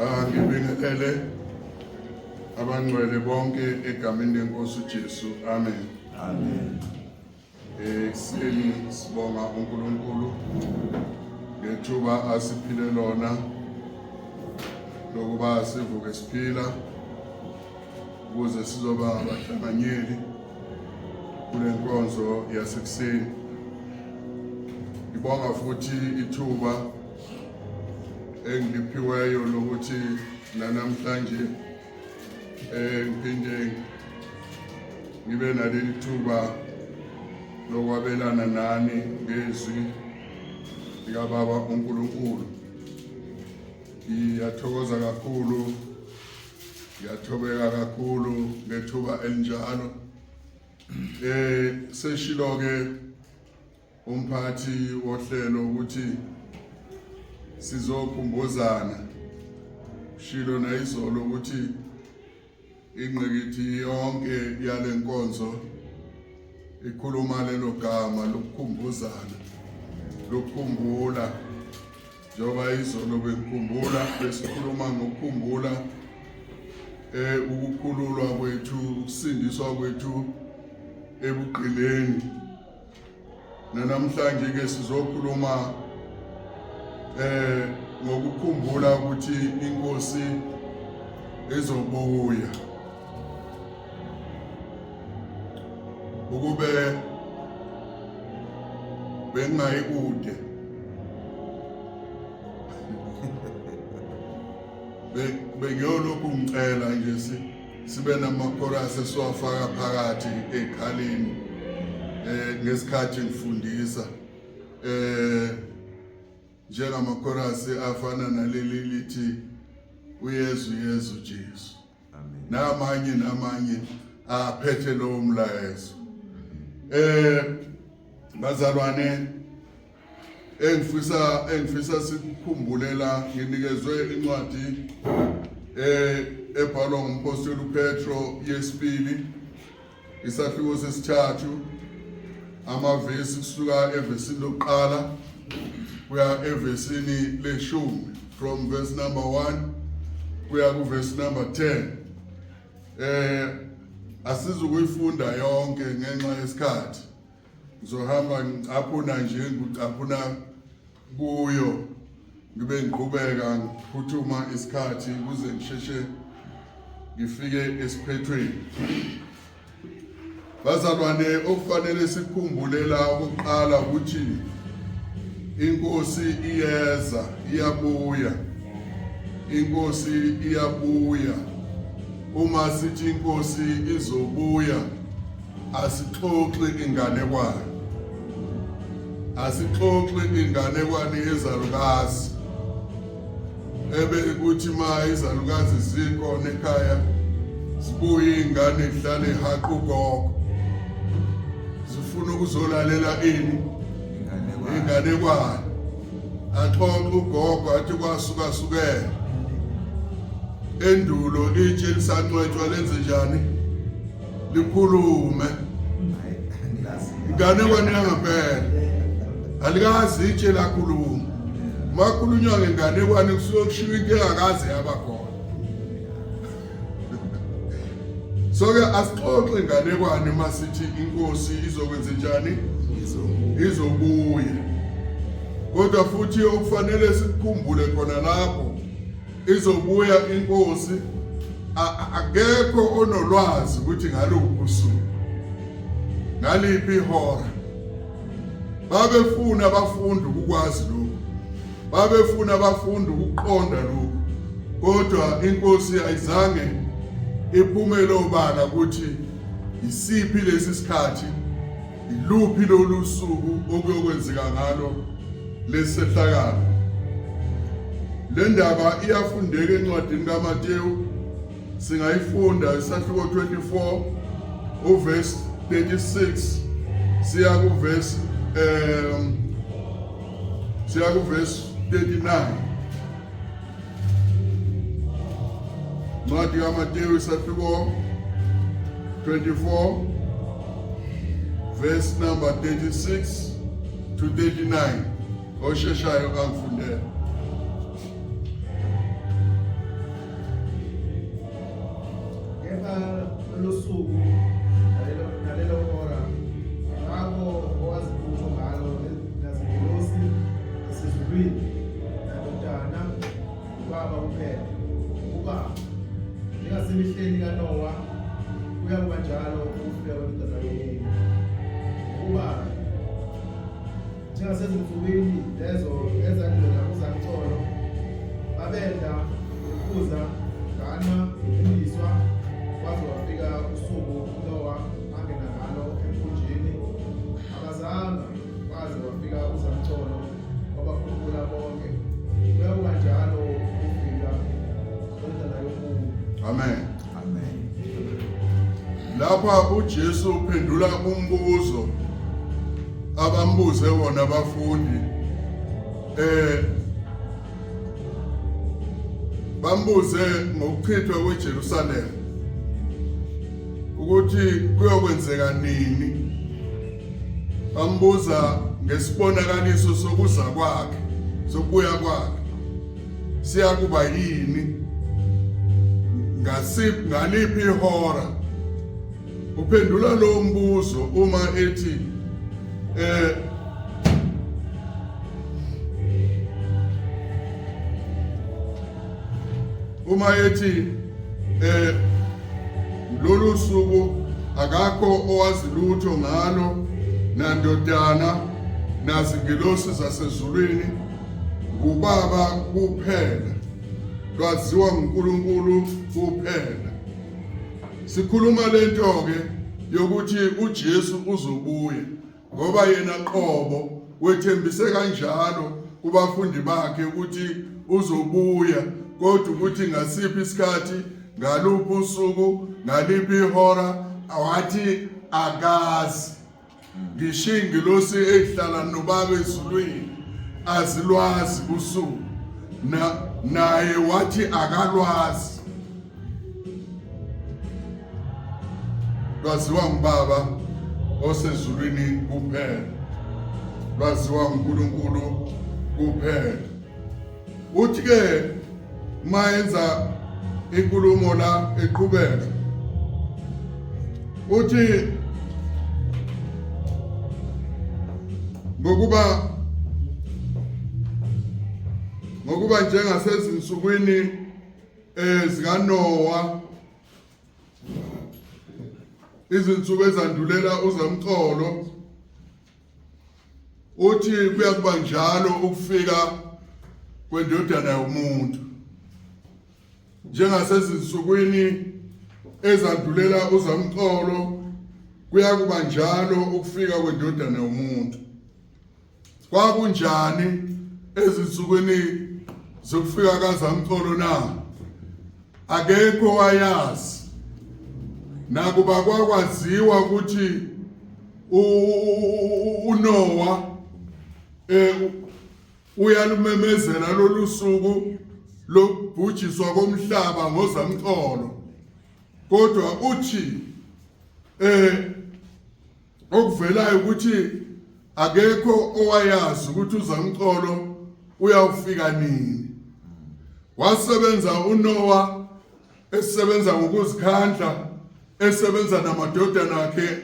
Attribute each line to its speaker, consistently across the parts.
Speaker 1: Angibingelele abangcwele bonke egameni lenkosi uJesu. Amen.
Speaker 2: Amen.
Speaker 1: Ekuseni sibonga uNkulunkulu ngethuba asiphile lona lokuba sivuke siphila ukuze sizoba abahlanganyeli kule nkonzo yasekuseni. Ngibonga futhi ithuba engiliphiweyo lokuthi nanamhlanje ngiphinde ngibe naleli thuba lokwabelana nani ngezwi likaBaba uNkulunkulu. Ngiyathokoza kakhulu, ngiyathobeka kakhulu ngethuba elinjalo. Seshilo ke umphathi wohlelo ukuthi sizokhumbuzana, shilo nayizolo ukuthi ingqikithi yonke yale nkonzo ikhuluma lelo gama lokukhumbuzana, lokukhumbula. Njengoba izolo bengikhumbula, besikhuluma ngokukhumbula ukukhululwa kwethu, ukusindiswa kwethu ebugqileni. Namhlanje ke sizokhuluma ngokukhumbula ukuthi inkosi izobuya. Ukube bengayi kude bengiyolokhu ngicela nje sibe namakhorasi esiwafaka phakathi ekhaleni ngesikhathi ngifundisa njengamakhorasi afana naleli lithi uYesu Yesu Jesu.
Speaker 2: Amen.
Speaker 1: Namanye namanye aphethe lowo mlayezo. Bazalwane, engifisa sikukhumbulela, nginikezwe incwadi ebhalwa ngumpostoli uPetro yesibili, isahluko sesithathu, amavesi kusuka evesini lokuqala kuya evesini leshumi, from verse number 1 kuya ku verse number 10. Asizukuyifunda yonke ngenxa yesikhathi, ngizohamba ngicaphuna nje, ngikucaphuna kuyo ngibe ngiqhubeka ngiphuthuma isikhathi ukuze ngisheshe ngifike esiphethweni. Bazalwane, okufanele sikukhumbule la okokuqala ukuthi inkosi iyeza, iyabuya. Inkosi iyabuya. Uma sithi inkosi izobuya, asixoxi inganekwane, asixoxi inganekwane yezalukazi ebe kuthi ma izalukazi zikhona ekhaya zibuye ingane ihlale ihaqa ugogo zifuna ukuzolalela ini inganekwane, axoxe ugogo athi kwasuka sukela endulo itshe lisancwetshwa lenze njani, likhulume. Inganekwane yangempela, alikazi itshe lakhuluma. Makhulunywa ngenganekwane kusuke kushiwo into engakaze yaba khona. So-ke asixoxe inganekwane uma sithi inkosi izokwenza njani, izobuya. Kodwa futhi okufanele sikukhumbule khona lapho izobuya inkosi, akekho onolwazi ukuthi ngaluphi usuku, ngaliphi ihora. Babefuna abafundi ukukwazi lokhu, babefuna abafundi ukuqonda lokhu, kodwa inkosi ayizange iphumele obala ukuthi isiphi lesi sikhathi, iluphi lolu suku okuyokwenzeka ngalo lesehlakalo. Le ndaba iyafundeka encwadini kaMateyu, singayifunda isahluko 24 uverse 36 siya kuverse siya kuverse 39. Ncwadi kaMateyu isahluko 24 verse number 36 to 39. Osheshayo angifundele.
Speaker 2: Kuyakuba njalo ukufika kwendodana yomuntu. Ngokuba njengasezinsukwini lezo ezandlela uzamcolo babedla bephuza ganwa befundiswa kwaze wafika usuku uNowa angena ngalo emkhunjini abazange kwaze wafika uzamcolo wabakhukhula bonke kuyakuba njalo ukufika kwendodana yomuntu.
Speaker 1: Amen.
Speaker 3: Amen.
Speaker 1: Lapha uJesu uphendula umbuzo abambuze wona abafundi eh bambuze ngokuchithwa kweJerusalem ukuthi kuyokwenzeka nini bambuza ngesibonakaliso sokuza kwakhe sokubuya kwakhe siyakuba yini ngasiphi ngaliphi ihora uphendula lo mbuzo uma ethi eh uma ethi eh lolu suku akakho owazi lutho ngalo nandodana nazingilosi zasezulwini ngubaba kuphela lwaziwa nguNkulunkulu kuphela sikhuluma lento ke yokuthi uJesu uzobuya ngoba yena qobo wethembise kanjalo kubafundi bakhe ukuthi uzobuya kodwa ukuthi ngasiphi isikhathi ngaluphi usuku ngaliphi ihora wathi akazi ngisho ingilosi ehlala nobaba ezulwini azilwazi usuku na naye wathi akalwazi lwaziwa ngubaba osezulwini kuphela lwaziwa nguNkulunkulu kuphela uthi ke mayenza inkulumo la eqhubeka uthi ngokuba ngokuba njengasezinsukwini eh zikaNowa izinsuku ezandulela uzamcolo uthi kuyakuba njalo ukufika kwendodana yomuntu njengasezinsukwini ezandulela uzamcolo kuyakuba njalo ukufika kwendodana yomuntu kwakunjani ezinsukwini zokufika kazamcolo na akekho wayazi nakuba kwakwaziwa ukuthi uNowa eh uyalumemezela lolu suku lokubhujiswa komhlaba ngozamcolo kodwa uthi eh okuvelayo ukuthi akekho owayazi ukuthi uzamcolo uyawufika nini wasebenza uNoah esebenza ngokuzikhandla esebenza namadodana akhe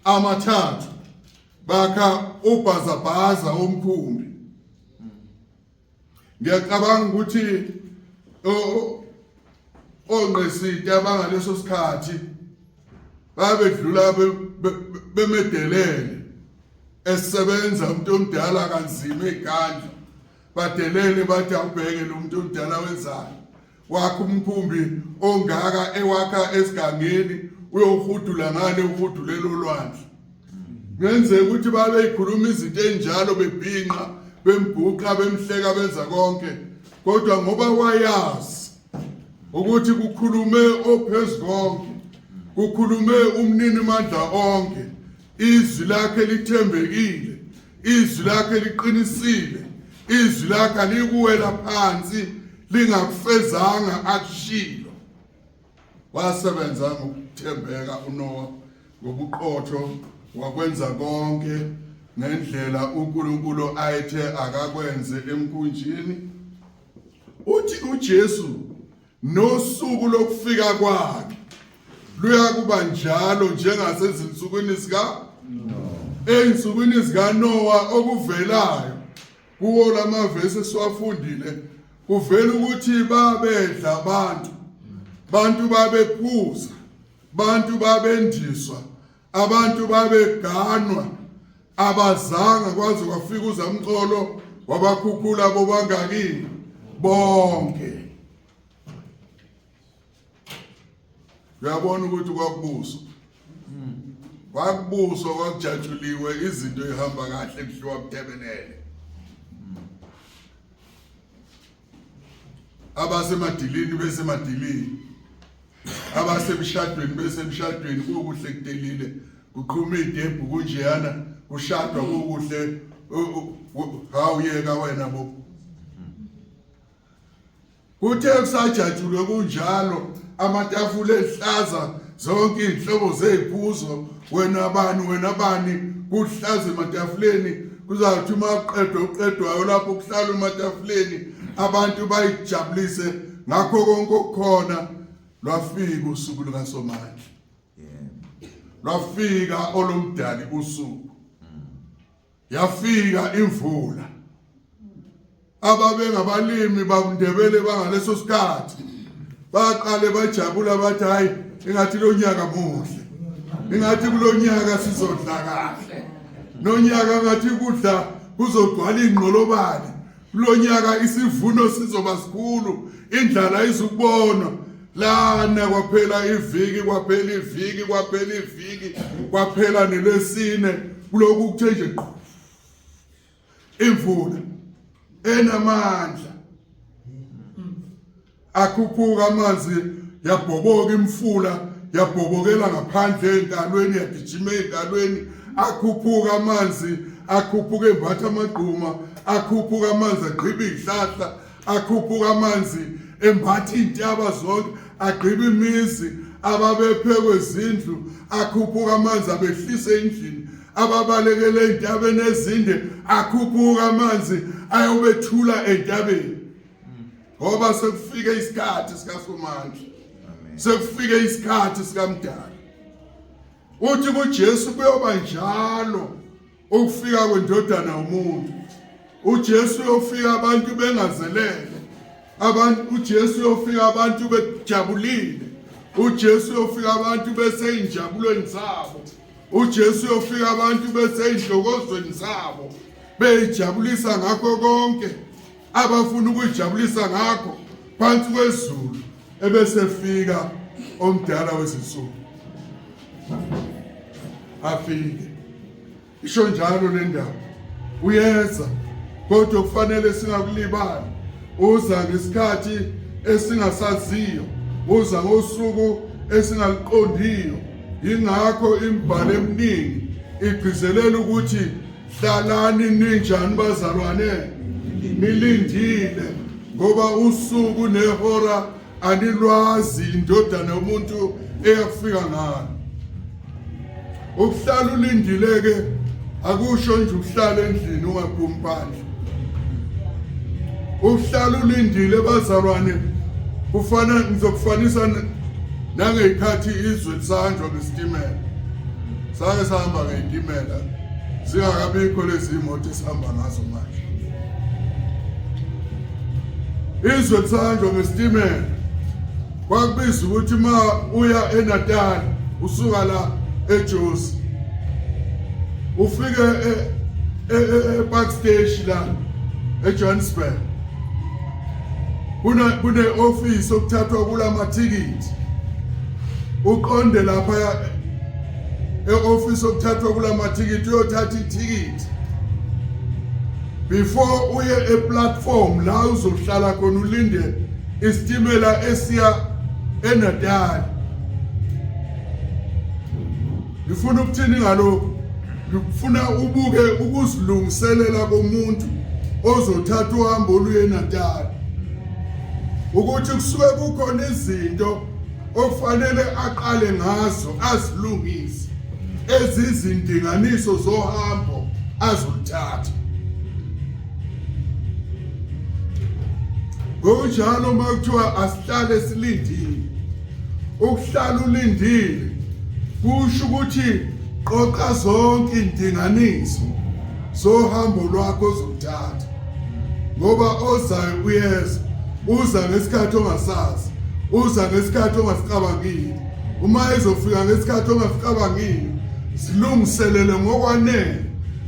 Speaker 1: amathathu bakha ubhazabhaza omkhumbi ngiyacabanga ukuthi ongqesiti abangaleso sikhathi babedlula bemedelele esebenza umuntu omdala kanzima egandla badelele bathi awubheke lo muntu omdala wenzani wakha umkhumbi ongaka ewakha esigangeni uyowuhudula ngale uhudulela olwandle kungenzeka ukuthi babeyikhuluma izinto ezinjalo bebhinqa bembhuqa bemhleka benza konke kodwa ngoba wayazi ukuthi kukhulume ophezu konke kukhulume umnini mandla onke izwi lakhe lithembekile izwi lakhe liqinisile izwi lakhe alikuwela phansi lingakufezanga akushilo wasebenza ngokuthembeka uNowa ngobuqotho wakwenza konke ngendlela uNkulunkulu ayethe akakwenze emkhunjini uthi uJesu nosuku lokufika kwakhe luyakuba njalo njengasezinsukwini zika ey'nsukwini zikaNowa okuvelayo kuwo lamavesi esiwafundile kuvela ukuthi babedla abantu bantu babephuza. Bantu babendiswa, abantu babeganwa, abazanga kwaze kwafika uzamcolo wabakhukhula bobangaki bonke. Uyabona ukuthi kwakubuswa. Kwakubuswa kwakujatshuliwe izinto ihamba kahle kuhliwa kutebelele. Abasemadilini besemadilini. Abasemshadweni besemshadweni kukuhle kudelile kuqhuma idebhu kunjeyana kushadwa kukuhle hawu yeka wena bo. Kuthe kusajatshulwe kunjalo amatafula ehlaza zonke izinhlobo zeziphuzo wena bani wena bani kuhlaza ematafuleni kuzawuthi uma kuqedwa uqedwayo lapho kuhlala ematafuleni abantu bayijabulise ngakho konke okukhona lwafika usuku lukaSomandla lwafika olomdali usuku Yafika imvula. Ababengabalimi bakuNdebele bangaleso sikhathi baqale bajabula bathi hayi ingathi lo nyaka muhle. Ingathi kulonyaka sizodla kahle. Nonyaka ngathi kudla kuzogcwala ingqolobane. Kulonyaka isivuno sizoba sikhulu, indlala izukubonwa. Lana kwaphela iviki, kwaphela iviki, kwaphela iviki, kwaphela nelesine kulokhu kuthe nje qhu. Imvula enamandla. Akhuphuka amanzi yabhoboka imfula yabhobokela ngaphandle enkalweni yagijima enkalweni akhuphuka amanzi akhuphuka embatha amagquma akhuphuka amanzi agqiba izihlahla akhuphuka amanzi embatha iy'ntaba zonke agqiba imizi ababephekwe izindlu akhuphuka amanzi abehlise endlini ababalekele ey'ntabeni ezinde akhuphuka amanzi ayobethula entabeni ngoba sekufike isikhathi sikaSomandla sekufike isikhathi sikaMdali uthi kuJesu kuyoba njalo ukufika kwendodana yomuntu uJesu uyofika abantu bengazelele abantu uJesu uyofika abantu bejabulile uJesu uyofika abantu beseyinjabulweni zabo uJesu uyofika abantu beseyinhlokozweni zabo beyijabulisa ngakho konke abafuna ukuyijabulisa ngakho phansi kwezulu ebesefika omdala wezinsuku afike isho njalo le ndaba uyeza kodwa kufanele singakulibali uza ngesikhathi esingasaziyo uza ngosuku esingaluqondiyo yingakho imibhalo eminingi igcizelela ukuthi Hlalani ninjani bazalwane nilindile ngoba usuku nehora anilwazi indodana yomuntu eyakufika ngalo. Ukuhlala ulindile ke akusho nje ukuhlala endlini ungaphumi phandle. Ukuhlala ulindile bazalwane kufana ngizokufanisa nangeyikhathi izwe lisahanjwa ngesitimela. Sake sahamba ngeyitimela zingakabikho lezi imoto esihamba ngazo manje. Izwe lisahanjwa ngesitimela kwakubiza ukuthi uma uya eNatal usuka la eJozi ufike e-Park Station la eJohannesburg kuna kune office okuthathwa kulamathikithi uqonde lapha e-office okuthathwa kulamathikithi uyothatha ithikithi before uye eplatform la uzohlala khona ulinde isitimela esiya eNatal ngifuna ukuthini ngalokho ngifuna ubuke ukuzilungiselela komuntu ozothatha uhambo oluye eNatal ukuthi kusuke kukhona izinto okufanele aqale ngazo azilungise ezizindinganiso zohambo azoluthatha ngokunjalo uma kuthiwa asihlale silindile ukuhlala ulindile kusho ukuthi qoqa zonke indinganiso zohambo lwakho ozoluthatha ngoba ozayo uyeza uza ngesikhathi ongasazi uza ngesikhathi ongasicabangile Uma ezofika ngesikhathi ongaficabangile, zilungiselele ngokwanele.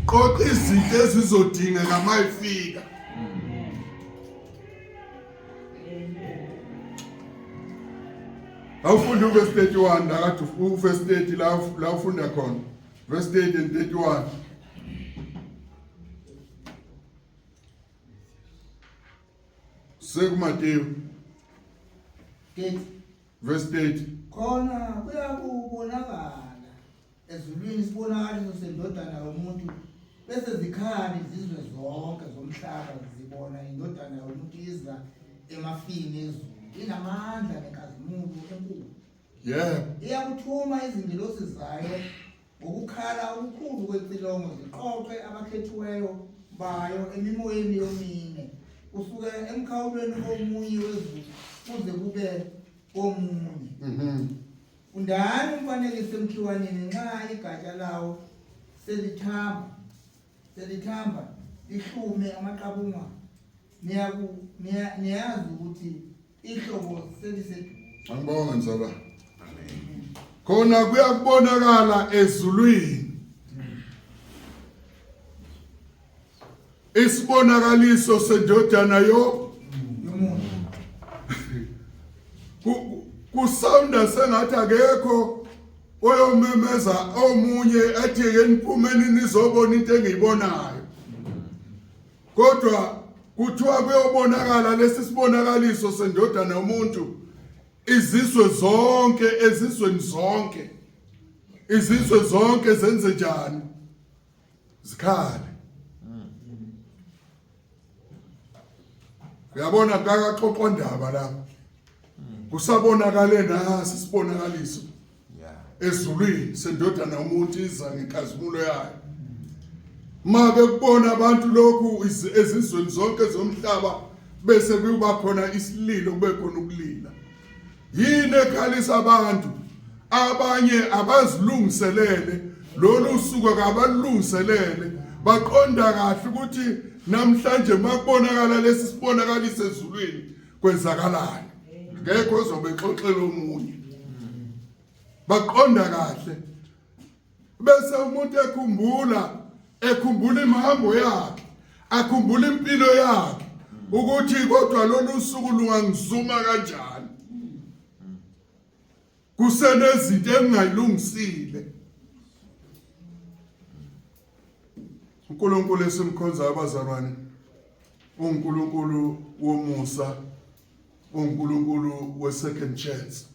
Speaker 1: Qoqa izinto ezizodingeka mayifika. Awufunda uverse 31 la kade uverse 30 la la ufunda khona. Verse 30 and 31. SekuMateyu
Speaker 3: 30
Speaker 1: verse 30.
Speaker 3: Khona kuyakubonakala ezulwini isibonakaliso sendodana yomuntu bese zikhali izizwe zonke zomhlaba zibona indodana yomuntu iza emafini ezulu inamandla nenkazimulo enkulu.
Speaker 1: Yebo.
Speaker 3: Iyakuthuma izingelosi zayo ngokukhala okukhulu kwecilongo ziqoqe abakhethiweyo bayo emimoyeni yomine kusuka emkhawulweni komunye wezulu kuze kube komunye. Fundani umfanekiso emkhiwaneni nxa igatsha lawo selithamba selithamba lihlume amaqabunga niyaku niyazi ukuthi ihlobo seliseduze.
Speaker 1: Angibonge mzalwane. Khona kuyakubonakala ezulwini isibonakaliso sendodana yo
Speaker 3: yomuntu
Speaker 1: kusounda sengathi akekho oyomemeza omunye athi ke niphumeni nizobona into engiyibonayo kodwa kuthiwa kuyobonakala lesi sibonakaliso sendodana yomuntu izizwe zonke ezizweni zonke izizwe zonke zenze njani zikhale uyabona kakaxoxwa ndaba lapho kusabonakale nasi isibonakaliso ezulwini sendodana yomuntu iza ngenkazimulo yayo ma bekubona abantu lokhu ezizweni zonke zomhlaba bese kuba khona isililo kube khona ukulila Yini ekhalisa abantu? Abanye abazilungiselele lolu suku akabalungiselele baqonda kahle ukuthi namhlanje makubonakala lesi sibonakaliso ezulwini kwenzakalani ngekho ozobe exoxela omunye baqonda kahle bese umuntu ekhumbula ekhumbula imihambo yakhe akhumbula impilo yakhe ukuthi kodwa lolu suku lungangizuma kanjani kusenezinto engingayilungisile uNkulunkulu esimkhonzayo abazalwane uNkulunkulu womusa uNkulunkulu we second chance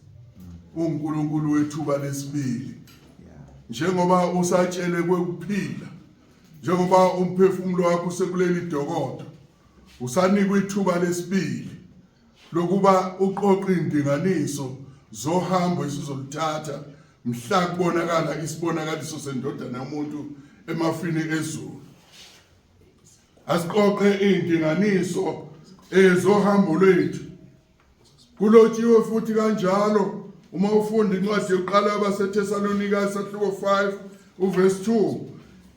Speaker 1: uNkulunkulu wethuba lesibili njengoba usatshele kwekuphila njengoba umphefumulo wakho usekuleli dokodo usanikwa ithuba lesibili lokuba uqoqe indinganiso zohambo esizoluthatha mhla kubonakala isibonakaliso sendodana yomuntu emafini ezulu Asiqoqe iy'ndinganiso ezohambo lwethu. Kulotshiwe futhi kanjalo uma ufunda incwadi yokuqala yabaseThesalonika isahluko 5 uverse 2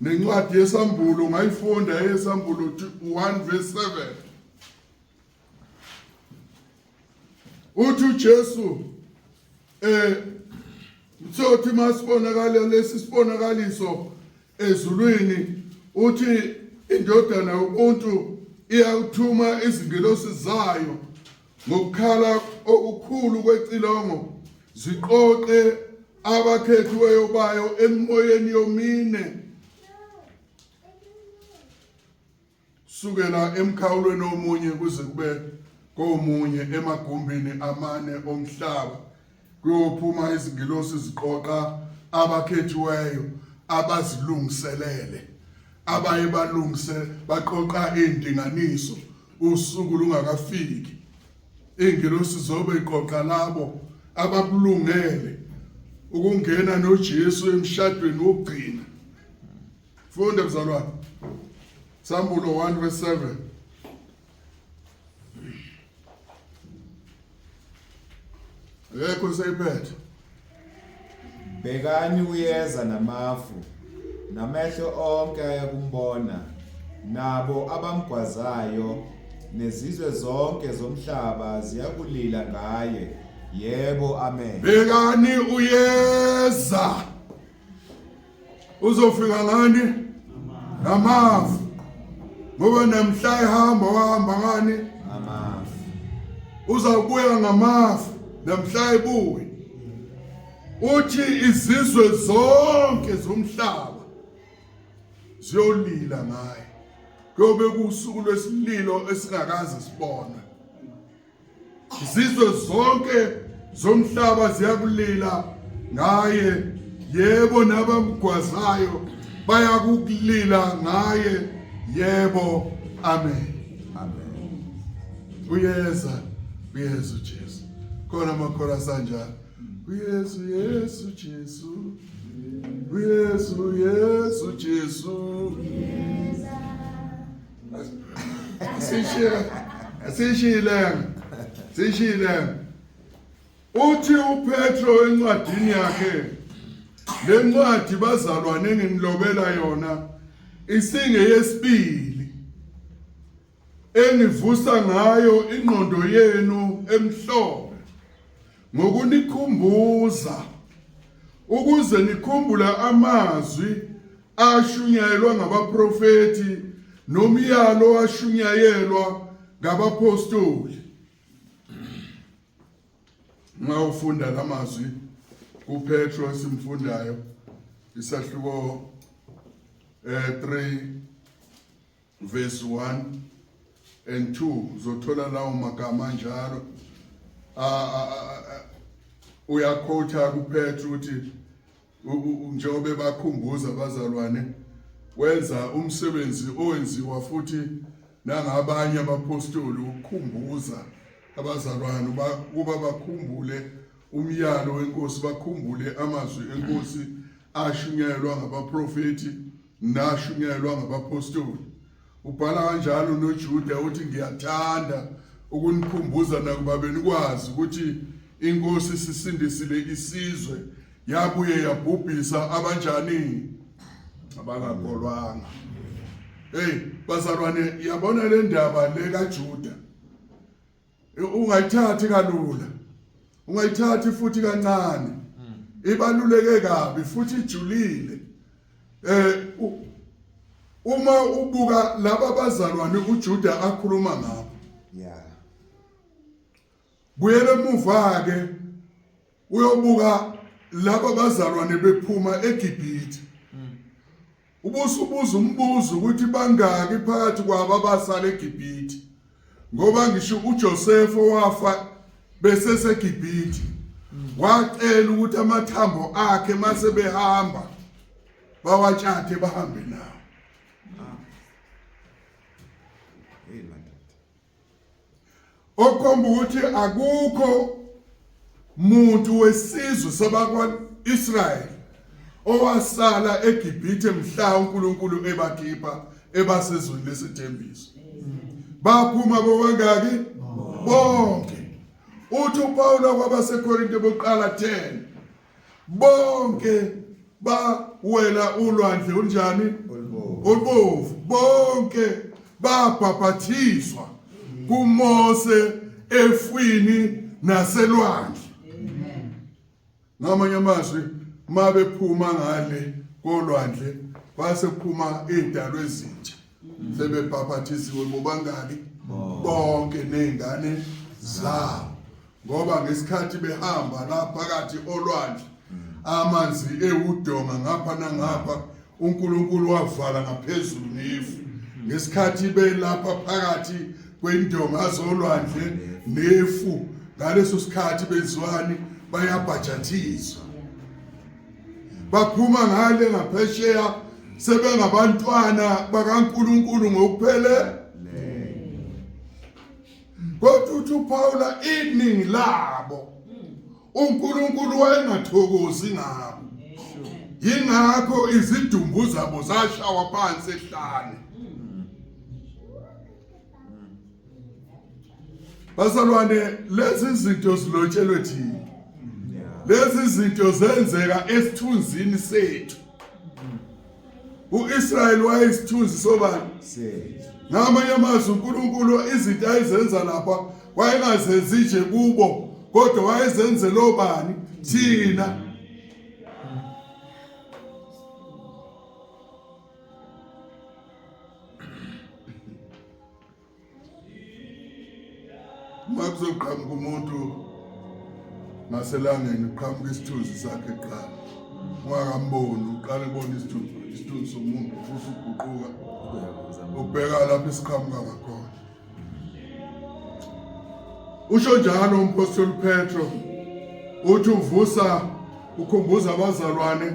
Speaker 1: nencwadi yesambulo ungayifunda eyesambulo 1 verse 7 uthi uJesu eh Mthothi masibonakala lesi sibonakaliso ezulwini uthi indodana yomuntu iyawuthuma izingelosi zayo ngokukhala okukhulu kwecilongo ziqoqe abakhethiweyo bayo emimoyeni yomine Sukela emkhawulweni omunye kuze kube komunye emagumbini amane omhlaba kuyophuma izingilosi ziqoqa abakhethiweyo abazilungiselele abaye balungise baqoqa indinganiso usuku lungakafiki ingilosi zobe iqoqa labo abakulungele ukungena noJesu emshadweni wokugcina Funda mzalwane. Sambulo 1 verse 7. Akekho seyiphethe.
Speaker 2: Bhekani uyeza namafu, namehlo onke ayakumbona, nabo abamgwazayo, nezizwe zonke zomhlaba ziyakulila ngaye. Yebo, amen.
Speaker 1: Bhekani uyeza. Uzofika ngani? Ngamafu. Ngoba namhla ehamba wahamba ngani?
Speaker 2: Ngamafu.
Speaker 1: Uzawubuya ngamafu namhla ebuye. Uthi izizwe zonke zomhlaba ziyolila ngaye. Kuyobe kuwusuku lwesililo esingakaze sibone. Izizwe zonke zomhlaba ziyakulila ngaye, yebo nabamgwazayo bayakukulila ngaye, yebo amen.
Speaker 2: Amen.
Speaker 1: Uyeza, uyeza uJesu. Khona amakhorasi anjalo. Uyesu, Yesu, Jesu. Uyesu, Yesu, Jesu. Sishile. Sishile. Sishile. Uthi uPetro encwadini yakhe lencwadi bazalwane enginilobela yona isingeyesibili engivusa ngayo ingqondo yenu emhlophe ngokunikhumbuza ukuze nikhumbule amazwi ashunyayelwa ngabaprofethi nomyalo washunyayelwa ngabapostoli. Nxa ufunda lamazwi kuPetro esimfundayo isahluko 3 verse 1 and 2 uzothola lawo magama anjalo. Uyakhotha kuPetro ukuthi njengoba bebakhumbuza abazalwane wenza umsebenzi owenziwa futhi nangabanye abapostoli ukukhumbuza abazalwane ukuba bakhumbule umyalo wenkosi, bakhumbule amazwi enkosi ashunyayelwa ngabaprofethi nashunyayelwa ngabapostoli. Ubhala kanjalo noJuda uthi ngiyathanda ukunikhumbuza nakuba benikwazi ukuthi inkosi isisindisile isizwe yabuye yabhubhisa abanjani abangakholwanga. Hey bazalwane, yabona le ndaba le kaJuda ungayithathi kalula, ungayithathi futhi kancane, ibaluleke kabi futhi ijulile. Uma ubuka laba bazalwane uJuda akhuluma ngabo, buyela emuva ke uyobuka laba bazalwane bephuma eGibhithe. Ubusubuza umbuzo ukuthi bangaki phakathi kwabo abasala eGibhithe, ngoba ngisho uJoseph owafa beseseGibhithe wacela ukuthi amathambo akhe mase behamba bawatshathe bahambe nawo. Okhomba ukuthi akukho muntu wesizwe sabakwa-Israyeli owasala eGibhithe mhla uNkulunkulu ebakhipha ebasezweni lesithembiso. Baphuma bobangaki? Bonke. Uthi uPawulu kwabaseKorinte bokuqala 10 bonke bawela ulwandle olunjani? Olubovu. Bonke babhabhathiswa kuMose efwini naselwandle. Ngamanye amazwi mabephuma ngale kolwandle kwase kuphuma idalwe ezintsha sebebhabhathisiwe bobangaki bonke nezingane zabo, ngoba ngesikhathi behamba la phakathi olwandle amanzi ewudonga ngapha nangapha, uNkulunkulu wavala ngaphezulu nefu. Ngesikhathi belapha phakathi kwendonga zolwandle nefu, ngaleso sikhathi bezwani bayabhajathiswa, baphuma ngale ngaphesheya sebengabantwana bakaNkulunkulu ngokuphele. Kodwa uthi uPaula iningi labo uNkulunkulu wayengathokozi ngabo, yingakho izidumbu zabo zashawa phansi ehlane. Bazalwane, lezi zinto zilotshelwe thina, lezi zinto zenzeka esithunzini sethu. uIsrayeli wayesithunzi sobani?
Speaker 2: Sethu.
Speaker 1: Ngamanye amazwi uNkulunkulu izinto ayizenza lapha wayengazenzi nje kubo. Kodwa wayezenzela obani? Thina. Uma kuzoqhamuka umuntu ngaselangeni uqhamuka isithunzi sakhe kuqala, ungakamboni uqale ubone isithunzi, isithunzi somuntu usuguquka ubheka lapho isiqhamuka ngakhona. Usho njalo umpostoli Petro, uthi uvusa ukhumbuza abazalwane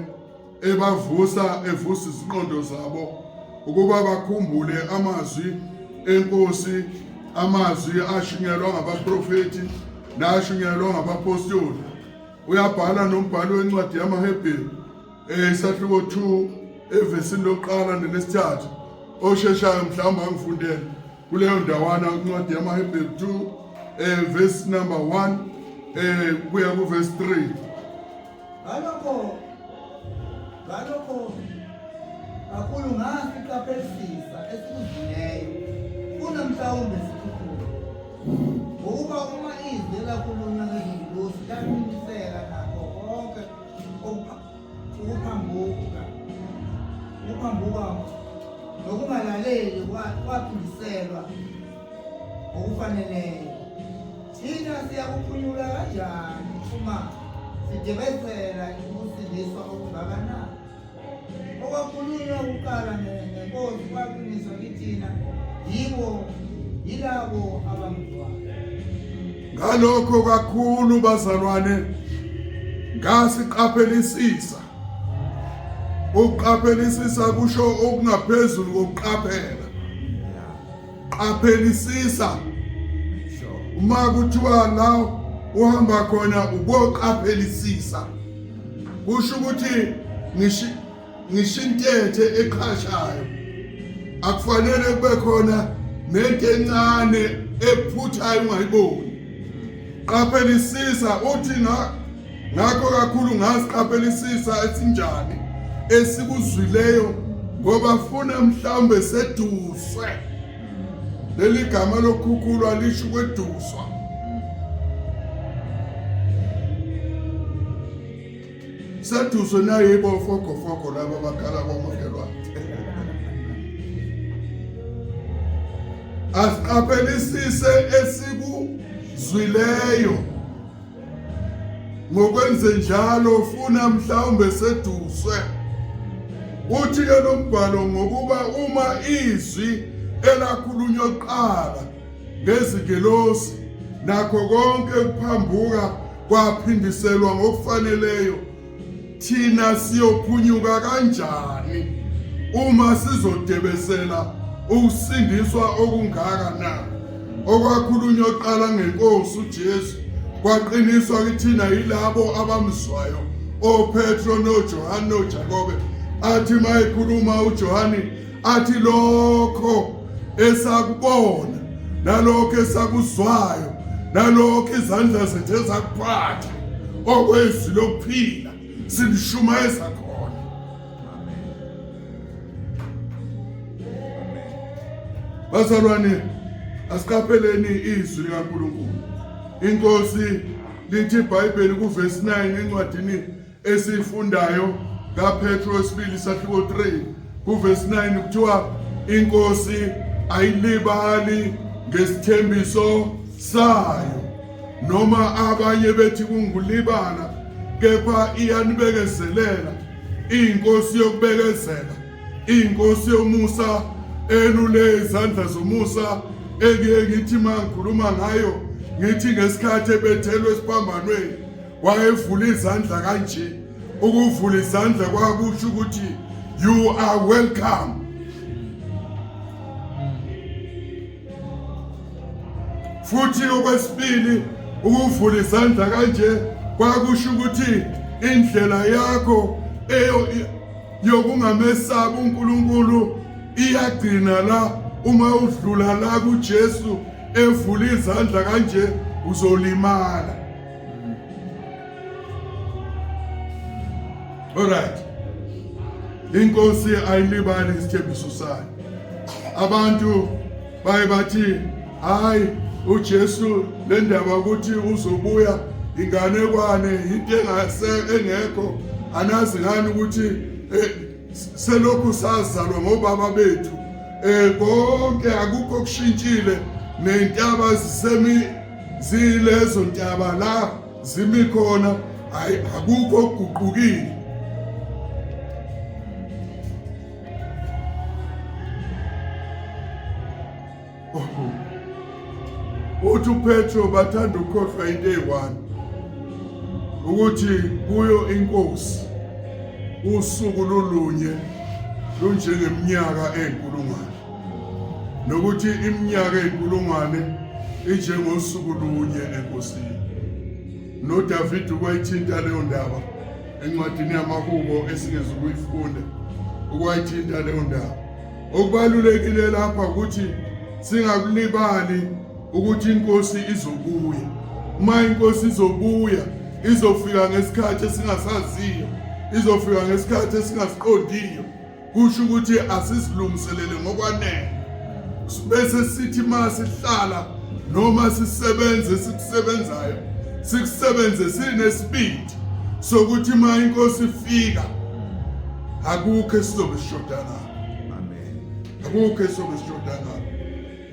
Speaker 1: ebavusa evusa izinqondo zabo ukuba bakhumbule amazwi enkosi, amazwi ashunyelwa ngabaprofethi nashunyelwa ngabapostoli. Uyabhala nombhalo wencwadi yamaHebheru isahluko 2 evesini lokuqala nelesithathu. Osheshayo mhlawumbe angifundele kuleyo ndawana, incwadi yamaHebheru 2 verse number 1 kuya ku verse 3.
Speaker 3: Ngalokho kakhulu ngasiqaphelisisa esikuzwileyo, funa mhlawumbe sikhukhule. Ngokuba uma izwi elakhulunywa ngezingilosi laqiniseka nakho konke ukuphambuka nokungalaleli kwaphindiselwa ngokufaneleyo. Thina siyakuphunyula kanjani uma sidebesela ukusindiswa okungaka na? Okwakhulunywa kuqala ngeNkosi kwaqiniswa kithina yibo yilabo abamzwayo.
Speaker 1: Ngalokho kakhulu bazalwane ngasiqaphelisisa. Ukuqaphelisisa kusho okungaphezulu kokuqaphela. Qaphelisisa. Uma kuthiwa la uhamba khona uboqaphelisisa, kusho ukuthi ngisho intethe eqhashayo akufanele kube khona nento encane ephuthayo ungayiboni. Qaphelisisa uthi ngakho kakhulu ngasiqaphelisisa esinjani esikuzwileyo, ngoba funa mhlawumbe seduswe. Leli gama lokukhukhulwa lisho ukweduswa. Seduswe nayibo fogofogo laba abakhala kwamakhelwane. Asiqaphelisise esikuzwileyo, ngokwenze njalo funa mhlawumbe seduswe. Uthi ke lo mbhalo, ngokuba uma izwi elakhulunywa kuqala ngezingelosi nakho konke ukuphambuka kwaphindiselwa ngokufaneleyo, thina siyophunyuka kanjani uma sizodebesela ukusindiswa okungaka na? Okwakhulunywa kuqala ngenkosi uJesu kwaqiniswa kithina yilabo abamzwayo, oPetro noJohane noJakobe. Athi mayekhuluma uJohane athi lokho esakubona nalokho esakuzwayo nalokho izandla zethu ezakuphatha okwezwi lokuphila silishumayeza khona. Bazalwane, asiqapheleni izwi likaNkulunkulu. Inkosi lithi iBhayibheli kuvesi 9 encwadini esiyifundayo kaPetro wesibili sahluko 3 kuvesi 9, kuthiwa inkosi ayilibali ngesithembiso sayo, noma abanye bethi kungulibala, kepha iyanibekezelela, inkosi yokubekezela, inkosi yomusa, elule izandla zomusa, ekuye ngithi uma ngikhuluma ngayo ngithi ngesikhathi ebethelwe esiphambanweni wayevula izandla kanje. Ukuvula izandla kwakusho ukuthi you are welcome. Futhi okwesibili, ukuvula izandla kanje kwakusho ukuthi indlela yakho eyo yokungamesabi uNkulunkulu iyagcina la. Uma udlula la kuJesu evula izandla kanje, uzolimala. Alright, inkosi ayilibali isithembiso sayo. Abantu baye bathi hayi, uJesu le ndaba ukuthi uzobuya inganekwane into engase engekho anazi ngani ukuthi eh, selokhu sazalwa ngobaba bethu eh konke akukho kushintshile nentaba zisemi zilezo ntaba la zimi khona hayi akukho okuguqukile. Uthi uPetro bathanda ukukhohlwa into eyi-one ukuthi kuyo inkosi usuku lulunye lunjengeminyaka eyinkulungwane nokuthi iminyaka eyinkulungwane injengosuku lunye enkosini. NoDavid ukwayithinta leyo ndaba encwadini yamaHubo esingezukuyifunda, ukwayithinta leyo ndaba. Okubalulekile lapha ukuthi singakulibali ukuthi inkosi izobuya. Uma inkosi izobuya izofika ngesikhathi esingasaziyo, izofika ngesikhathi esingasiqondiyo. Kusho ukuthi asizilungiselele ngokwanele. Bese sithi uma sihlala noma sisebenze esikusebenzayo sikusebenze sinesibindi sokuthi uma inkosi ifika akukho esizobe sishoda ngakho.
Speaker 2: Amen.
Speaker 1: Akukho esizobe sishoda ngakho.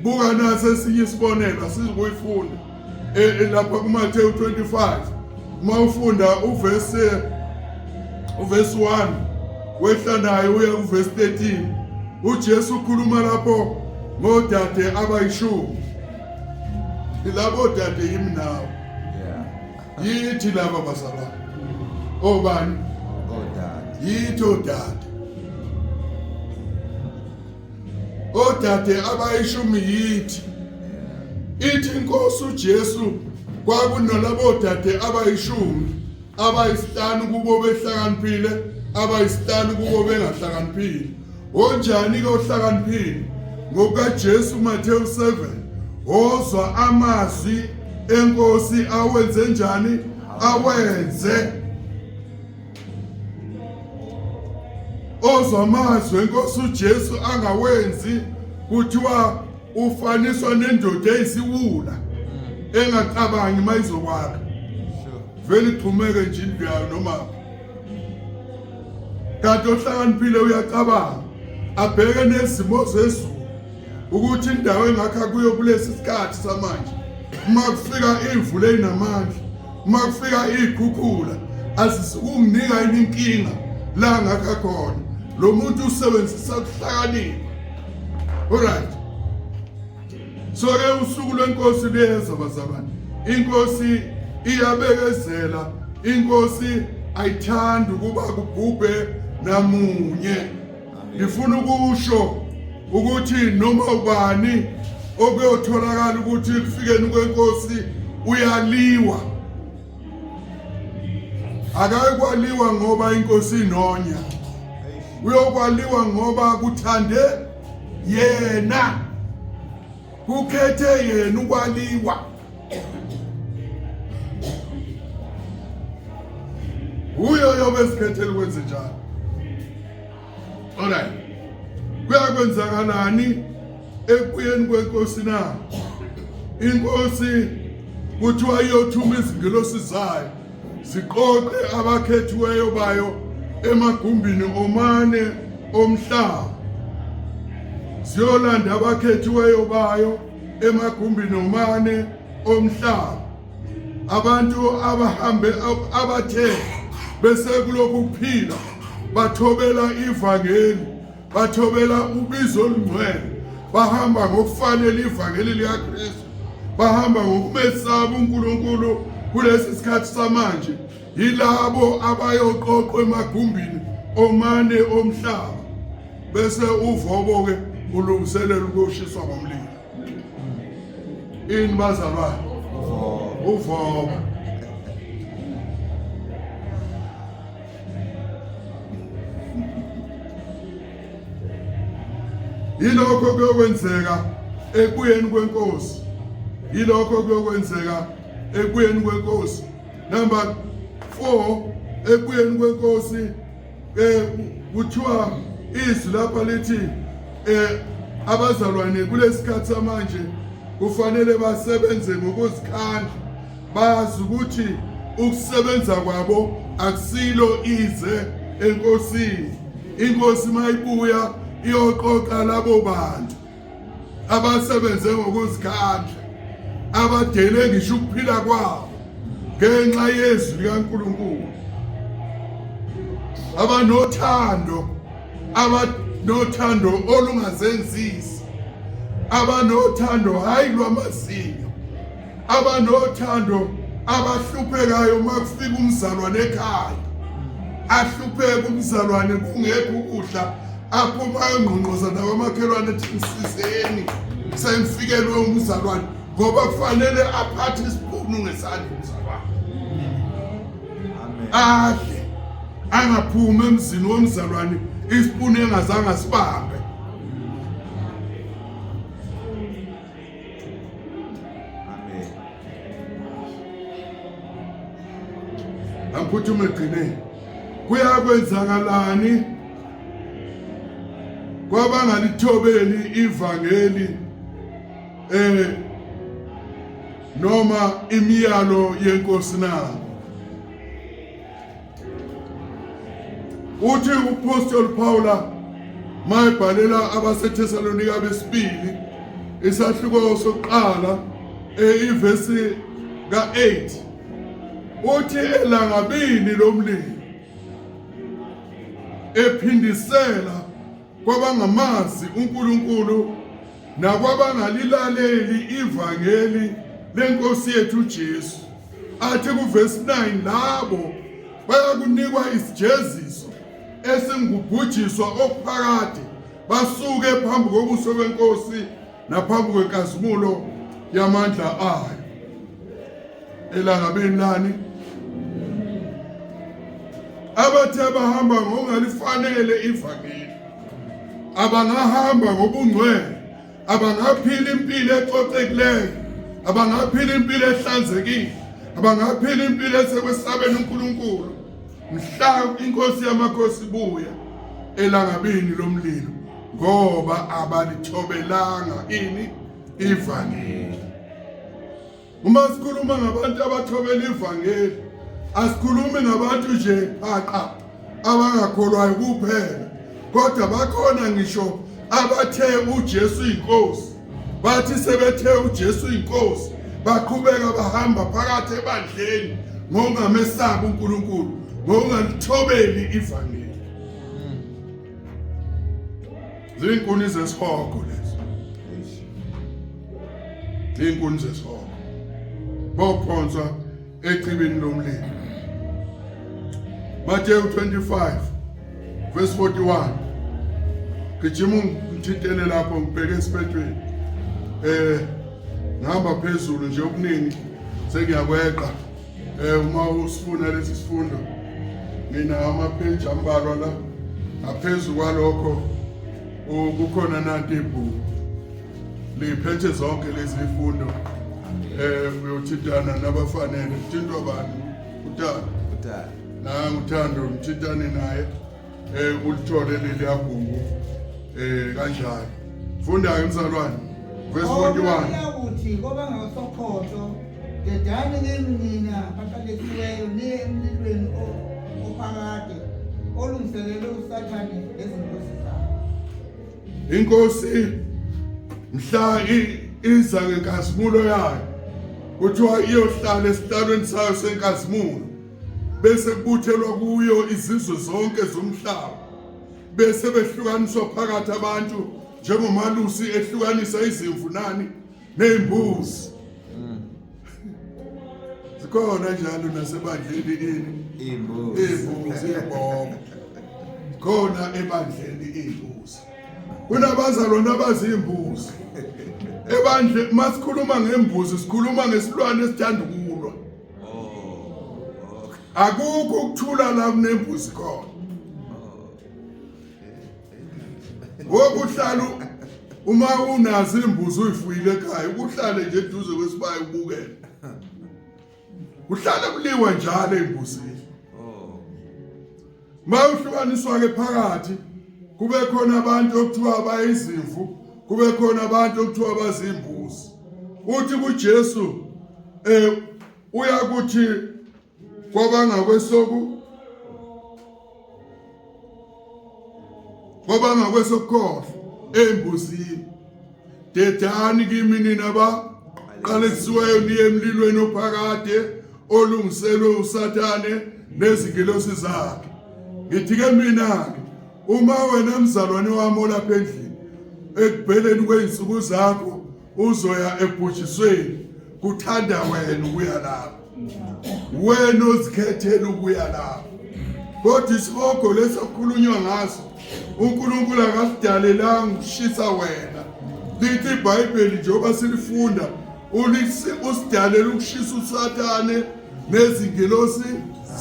Speaker 1: Buka nasi esinye isibonelo asizukuyifunda e, e, lapha kuMathewu 25 uma ufunda uvesi uvesi 1 wehla naye uya kuvesi 13 uJesu ukhuluma lapho ngodade abayishumi labo dade yimi nawe. Yithi laba bazalwane. Obani?
Speaker 2: Odade.
Speaker 1: Yithi odade. Odade abayishumi yithi. Ithi inkosi uJesu kwakunalabo dade abayishumi abayisihlanu kubo behlakaniphile abayisihlanu kubo bengahlakaniphile. Onjani ke ohlakaniphile? NgokukaJesu Mateyu 7 ozwa amazwi enkosi awenze njani? Awenze. Ozwa amazwi enkosi uJesu angawenzi kuthiwa ufaniswa nendoda eyisiwula engacabangi mayizokwakha. Vele ixhumeke nje indlu yayo noma kanti ohlakaniphile uyacabanga abheke nezimo zezulu ukuthi indawo engakha kuyo kulesi sikhathi samanje uma kufika imvula enamandla uma kufika iy'khukhula azisukunginika yini inkinga la ngakha khona lo muntu usebenzisa ukuhlakanipha. Alright, so ke usuku lwenkosi luyeza bazalwane. Inkosi iyabekezela, inkosi ayithandi ukuba kubhubhe namunye. Ngifuna ukusho ukuthi noma ubani okuyotholakala ukuthi ekufikeni kwenkosi uyaliwa, akayikwaliwa ngoba inkosi inonya, uyokwaliwa ngoba kuthande yena, kukhethe yena ukwaliwa. Uyo yobe esikhethela ukwenze njalo. Alright, kuyakwenzakalani ekubuyeni kwenkosi na? Inkosi kuthiwa iyothuma izingelosi zayo ziqoqe abakhethiweyo bayo emagumbini omane omhlaba, ziyolanda abakhethiweyo bayo emagumbini omane omhlaba. Abantu abahambe abathe bese kulokhu kuphila bathobela ivangeli, bathobela ubizo olungcwele, bahamba ngokufanele ivangeli likaKristu, bahamba ngokumesaba uNkulunkulu kulesi sikhathi samanje, yilabo abayoqoqwa emagumbini omane omhlaba bese uvobo-ke ulungiselela ukuyoshiswa ngomlilo. Ini bazalwane? Uvobo. Yilokho kuyokwenzeka ekubuyeni kwenkosi. Yilokho kuyokwenzeka ekubuyeni kwenkosi. Number 4, ekubuyeni kwenkosi kuthiwa izwi lapha lithi abazalwane kulesikhathi samanje Kufanele basebenze ngokuzikhandla, bazi ukuthi ukusebenza kwabo akusilo ize enkosini. Inkosi mayibuya iyoqoqa labo bantu abasebenze ngokuzikhandla, abadele ngisho ukuphila kwabo ngenxa yezwi likaNkulunkulu, abanothando, abanothando olungazenzisi, abanothando hayi lwamazinyo, abanothando abahluphekayo uma kufika umzalwane ekhaya, ahlupheke umzalwane kungekho ukudla, aphuma ayongqongqoza nabamakhelwane ethi ngisizeni sengifikelwe umzalwane, ngoba kufanele aphathe isipunu ngesandla umzalwane, adle, angaphumi emzini womzalwane isipunu engazange asibambe. Angiphuthume egcineni. Kuyakwenzakalani kwabangalithobeli ivangeli noma imiyalo yenkosi na? Uthi uPostoli Paula mayebhalela abaseThesalonika besibili isahluko sokuqala ivesi ka-8 uthi elangabini lomlilo ephindisela kwabangamazi uNkulunkulu nakwabangalilaleli ivangeli lenkosi yethu uJesu. Athi kuvesi 9 labo bayakunikwa isijeziso esingubhujiswa okuphakade, basuke phambi kobuso benkosi naphambi kwenkazimulo yamandla ayo. Elangabini lani abathe abahamba ngokungalifanele ivangeli, abangahamba ngobungcwele, abangaphila impilo ecocekileyo, abangaphila impilo ehlanzekile, abangaphila impilo esekwesabeni uNkulunkulu, mhla inkosi yamakhosi ibuya elangabini lomlilo, ngoba abalithobelanga ini ivangeli. Uma sikhuluma ngabantu abathobela ivangeli, asikhulumi ngabantu nje phaqa abangakholwayo kuphela, kodwa bakhona ngisho abathe uJesu inkosi. Bathi sebethe uJesu inkosi, baqhubeka bahamba phakathi ebandleni ngokungamesabi uNkulunkulu, ngokungalithobeli ivangeli. Zinkuni zesihogo lezo. Izinkuni zesihogo. Bophonswa echibini lomlilo. Mateyu 25 verse 41. Gijima ungithintele lapho ngibheke esiphethweni. Ngihamba phezulu nje okuningi sengiyakweqa. Uma usifuna lesi sifundo mina amapheji ambalwa la, ngaphezu kwalokho kukhona nanti ibhuku liphethe zonke lezi zifundo. Uyothintana nabafanele. Uthintwa bani? Uthando.
Speaker 2: Uthando.
Speaker 1: Nangu uThando, ngithintane naye ulithole leli yabhungu kanjalo. Funda-ke mzalwane verse 41.
Speaker 3: Kuyakuthi kwabangabasokhohlo, dedani kimi nina baqalekisiweyo, niye emlilweni ophakade olungiselelwe uSathane nezinkosi zakhe.
Speaker 1: Inkosi mhla iza ngenkazimulo yayo, kuthiwa iyohlala esihlalweni sayo senkazimulo, bese kubuthelwa kuyo izizwe zonke zomhlaba, bese behlukaniswa phakathi abantu njengomalusi ehlukanisa izimvu nani nezimbuzi. Zikhona njalo nasebandleni ini
Speaker 2: Iy'mbuzi.
Speaker 1: Iy'mbuzi, iy'bhobo khona ebandleni, iy'mbuzi. Kunabazalwane abaziy'mbuzi ebandleni. Masikhuluma ngembuzi sikhuluma ngesilwane esithanda ukulwa. Akukho ukuthula la kunembuzi khona. Ngokuhlala uma unazo imbuzi uyifuyile ekhaya, ukuhlale nje eduze kwesibaya ubukele, kuhlale kuliwa njalo embuzini. Mawuhlukaniswa ke phakathi, kube khona abantu okuthiwa bayizimvu, kube khona abantu okuthiwa bazimbuzi. Uthi kuJesu uyakuthi kwabangakwesoku kwabangakwesokukhohlwa embuzini, dedani kimi nina baqalekisiweyo niye emlilweni ophakade olungiselwe uSathane nezingelosi zakhe. Ngithi-ke mina-ke, uma wena mzalwane wami olapha endlini ekupheleni kwey'nsuku zakho uzoya ebhujisweni, kuthanda wena ukuya lapho, wena ozikhethela ukuya lapho. Kodwa isihogo leso okukhulunywa ngaso uNkulunkulu akasidalelanga ukushisa wena. Lithi iBhayibheli njengoba silifunda, usidalela ukushisa uSathane nezingelosi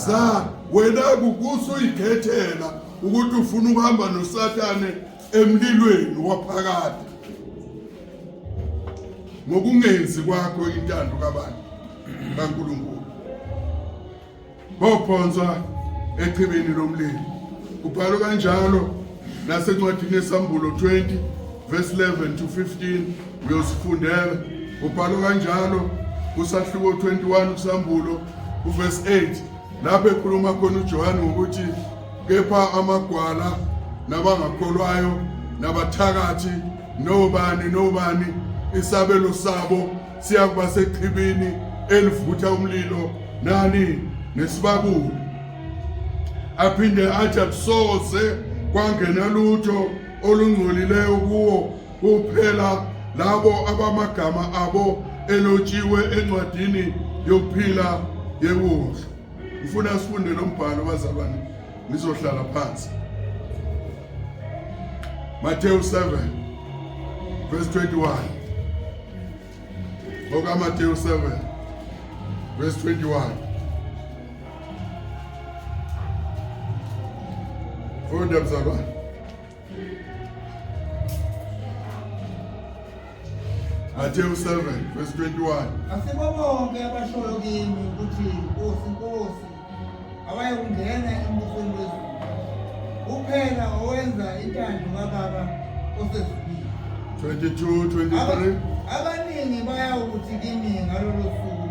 Speaker 1: zakhe. Wena kukuthi uyikhethela ukuthi ufuna ukuhamba noSathane emlilweni waphakade ngokungenzi kwakho intando kabani kaNkulunkulu. Bophonswa echibini lomlilo. Kubhalwe kanjalo nasencwadini yeSambulo 20 verse 11 to 15, uyosifundela. Kubhalwe kanjalo kusahluko 21 kuSambulo uverse 8, lapho ekhuluma khona uJohane ngokuthi kepha amagwala nabangakholwayo nabathakathi nobani nobani isabelo sabo siyakuba sechibini elivutha umlilo nani nesibabuli. Aphinde athi akusoze kwangena lutho olungcolileyo kuwo kuphela labo abamagama abo elotshiwe encwadini yokuphila yeWundlu. Ngifuna sifunde lo mbhalo bazalwane, ngizohlala phansi. Matthew 7 verse 21. OkaMateyu 7 verse 21. Funda mzalwane. Matthew 7 verse 21.
Speaker 3: Asibo bonke abashoyo kimi ukuthi Nkosi, Nkosi, abayokungena embusweni wezulu. Kuphela owenza intando kaBaba osezulwini.
Speaker 1: 22 23.
Speaker 3: Abaningi bayawukuthi kimi ngalolo suku,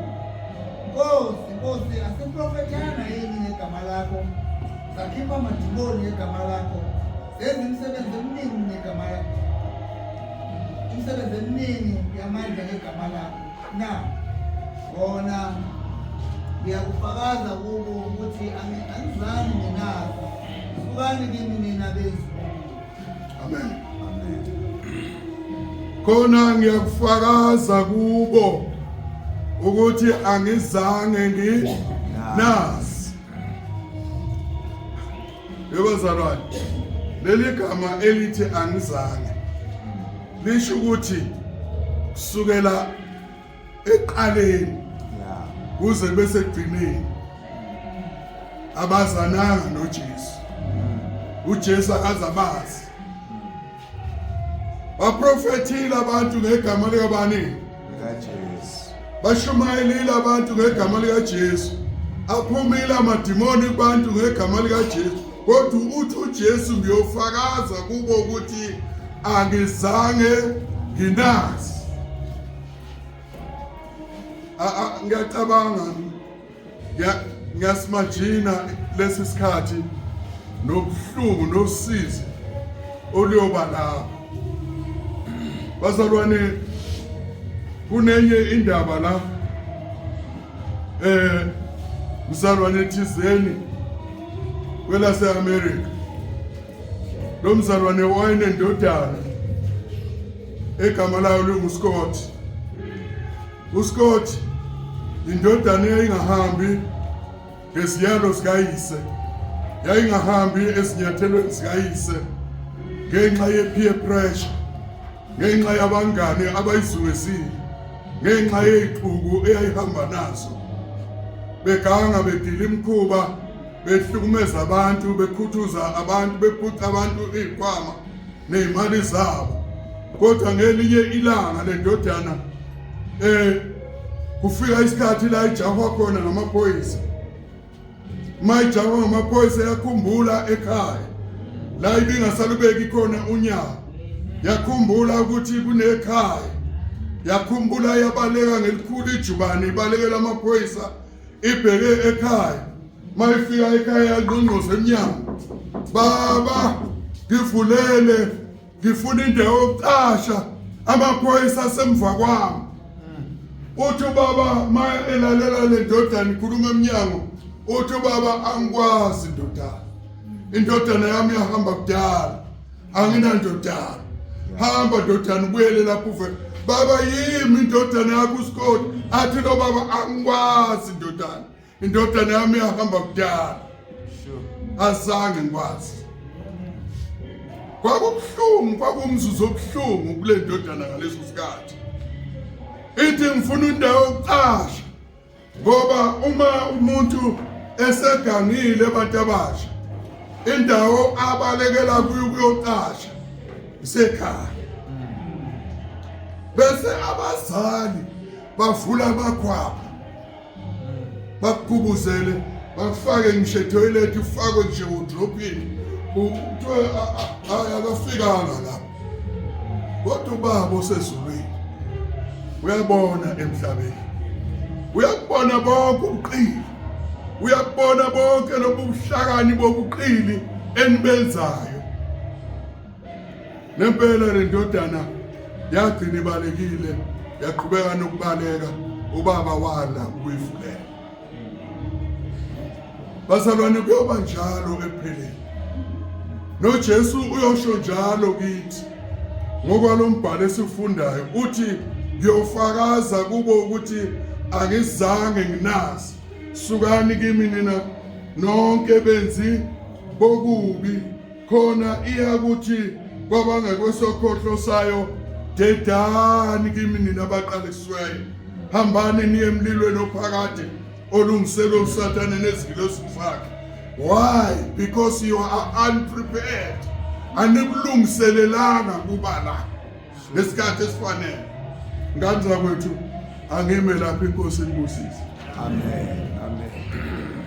Speaker 3: Nkosi, Nkosi, asiprofethanga yini ngegama lakho? Sakhipha amadimoni ngegama lakho, senza imisebenzi eminingi ngegama lakho, imisebenzi eminingi yamandla ngegama lakho na? Kona ngiyakufakaza kubo ukuthi angizange nginazi. Sukani kimi nina benzi.
Speaker 1: Amen. Amen. Khona ngiyakufakaza kubo ukuthi angizange nginazi. Yebazalwane, leli gama elithi angizange lisho ukuthi kusukela eqaleni kuze kube sekugcineni abazananga noJesu. UJesu akazabazi. Baprofethile abantu ngegama likabani?
Speaker 2: LikaJesu.
Speaker 1: Bashumayelile abantu ngegama likaJesu. Aphumile amadimoni kubantu ngegama likaJesu. Kodwa uthi uJesu ngiyofakaza kubo ukuthi angizange nginazi. Ngiyacabanga ngiyasimajina lesi sikhathi nobuhlungu nosizi oluyoba lapho. Bazalwane, kunenye indaba la, mzalwane thizeni kwelase America. Lo mzalwane wayenendodana egama layo linguScott. UScott indodana eyayingahambi ngeziyalo zikayise, yayingahambi ezinyathelweni zikayise ngenxa ye-peer pressure, ngenxa yabangane abayizungezile, ngenxa yey'xuku eyayihamba nazo, beganga bedila imikhuba, behlukumeza abantu, bekhuthuza abantu, bephuca abantu iy'khwama ney'mali zabo. Kodwa ngelinye ilanga le ndodana kufika isikhathi la ijahwa khona ngamaphoyisa. Uma ijahwa ngamaphoyisa yakhumbula ekhaya la ibingasalubeki khona unyawo, yakhumbula ukuthi kunekhaya. Yakhumbula yabaleka ngelikhulu ijubane ibalekela amaphoyisa ibheke ekhaya. Mayifika ekhaya yangqongqoza emnyango. Baba, ngivulele ngifuna indawo yokucasha amaphoyisa asemva kwami. Uthi ubaba ma elalela le ndodana ikhuluma emnyango, uthi ubaba angikwazi ndodana. Indodana yami yahamba kudala. Anginandodana. Hamba ndodana ubuyele lapho uve. Baba yimi indodana yakho uScott. Athi lo baba angikwazi ndodana. Indodana yami yahamba kudala. Azange ngikwazi. Kwakubuhlungu, kwakumzuzu obuhlungu kule ndodana ngaleso sikhathi. Ithi ngifuna indawo yokucasha ngoba uma umuntu esegangile abantu abasha indawo abalekela kuyo ukuyocasha isekhaya. Bese abazali bavula amakhwapha bakugubuzele bakufake ngisho etoilet ufakwe nje udrophini kuthiwe hayi akafikanga lapho kodwa ubaba osezulwini uyabona emhlabeni uyakubona bonke ubuqili uyakubona bonke lobu buhlakani bobuqili enibenzayo Nempela le ndodana yagcina ibalekile yaqhubeka nokubaleka ubaba wala ukuyivulela. Bazalwane kuyoba njalo ekupheleni. NoJesu uyosho njalo kithi ngokwalombhalo esifundayo uthi ngiyofakaza kubo ukuthi angizange nginazi sukani kimi nina nonke benzi bokubi khona iyakuthi kwabangekwesokhohlo sayo dedani kimi nina abaqalekisiweyo hambani niye emlilweni ophakade olungiselwe usathane nezingilosi zakhe why because you are unprepared anikulungiselelanga kuba la ngesikhathi esifanele ngane zakwethu angime lapho inkosi inibusise
Speaker 2: amen amen.